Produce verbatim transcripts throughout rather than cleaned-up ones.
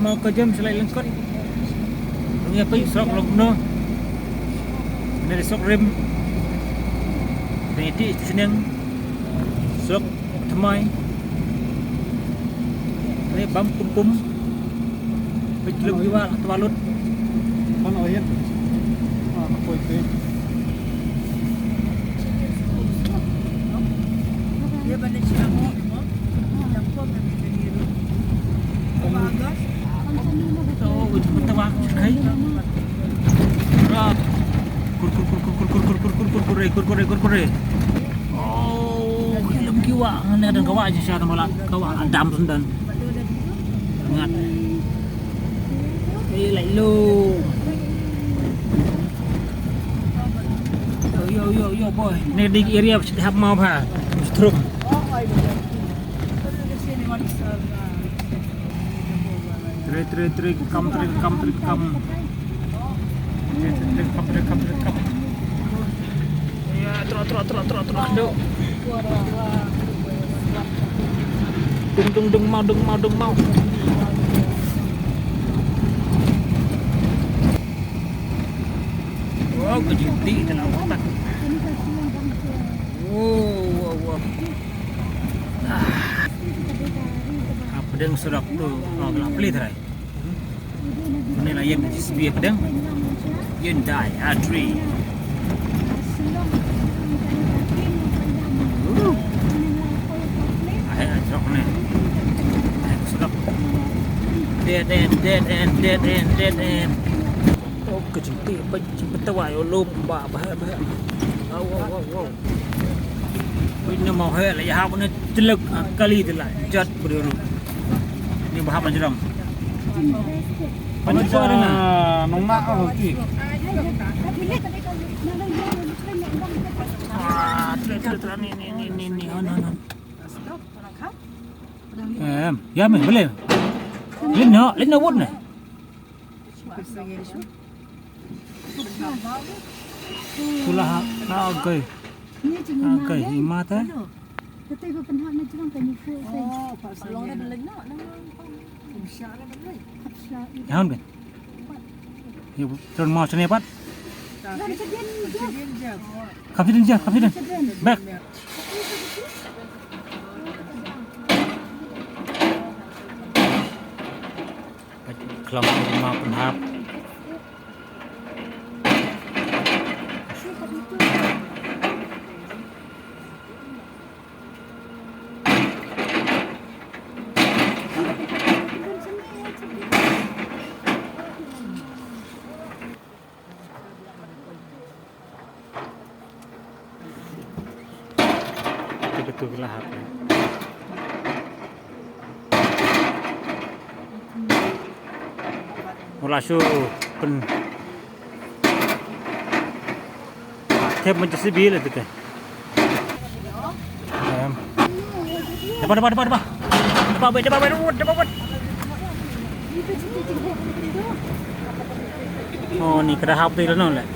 Mo ka jem shalai lyngkot. Ngi peit surok long no. Ngi surok rim. Ngi ti shneng. Surok thymmai. Ngi bam pum pum. Peit klem ki wa twa lut. Mon oyen. Ah, poi peit. Kurkure, kurkure, kurkure, kurkure. Oh, ki lum ki wa, ne dang ka wa ji sha tang la ka wa dam sun dan. Ngat. Eh, lai lo. Yo, yo, yo, yo, boy. Ne di area hap mau pha. Strum. Tre, tre, tre, kam, tre, kam, tre, kam. Tre, tre, tre, kam, tre, kam, tre, kam. Ya, tro, tro, tro, tro, tro. Aduh. Dung, dung, dung, mau, dung, mau, dung, mau. Wow, ka jingtih te na utak. Wow, wow, wow. Ah. Hapdeng surok tu, oh, ka la plie trai. Une la ïeng J C B hapdeng. Hyundai Adri. Uh. Ah, eh, surok ne. Eh, surok. Dead end, dead end, dead end, dead end. Oh, ka jingtih, ba jingpyntawa ïa u lum, ba, ba, ba. Wow, wow, wow, wow. Pynne mo he la ïa hap ne tylek, ah, kali te la jot briew ruh. Ni ba hap la jrong. Pynne ko na nong na, oh, ki. Ah, tre, tre, tre, ni, ni, ni, ni, ni, hon, hon, hon. Em, ya me, boleh. Lin no, lin no wut ne. Kula ha, ha, okay. Ni jing ha, okay, ima te. Kata ko pynhap na jrong ka ni fu. Oh, pas long da beli no, no, no. Kumsha da beli. Hapsha. Haun kan? Yo, turun mau sini pat. Confident je. Confident je, confident. Back. Khlong ma pynhap. Betul, betul lah. Mula su pen. Thep man J C B la te. Em. Depan, depan, depan, depan. Depan, depan, depan, depan, depan. Oh, ni ka da hap te la no le.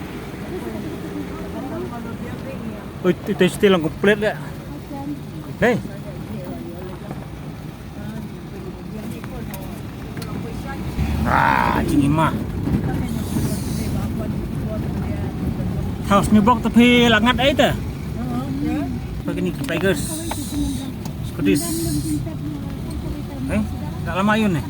Oi, tu, tu still lang komplit le. Hei. Ah, jingima. House ni bok tapi langat ai ta. Pakai ni Tigers. Scottish. Eh, tak lama yun eh.